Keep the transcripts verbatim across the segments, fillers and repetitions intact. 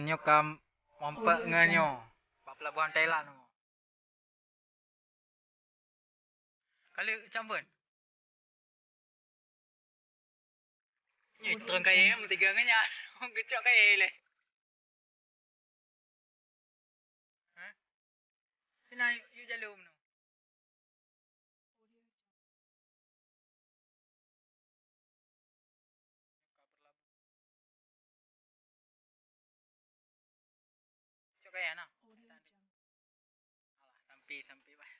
Nyoe ka mampet ngon nyoe bak pelabuhan Thailand. Ka lheueh cambon. Nyoe trang kayèe meusigoe ngon nyan. Geucok kayèe lé. Hah? Sina yue jalom nyoe. Cok kayèe na. Alah, sampai, sampai bah.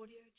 Lheueh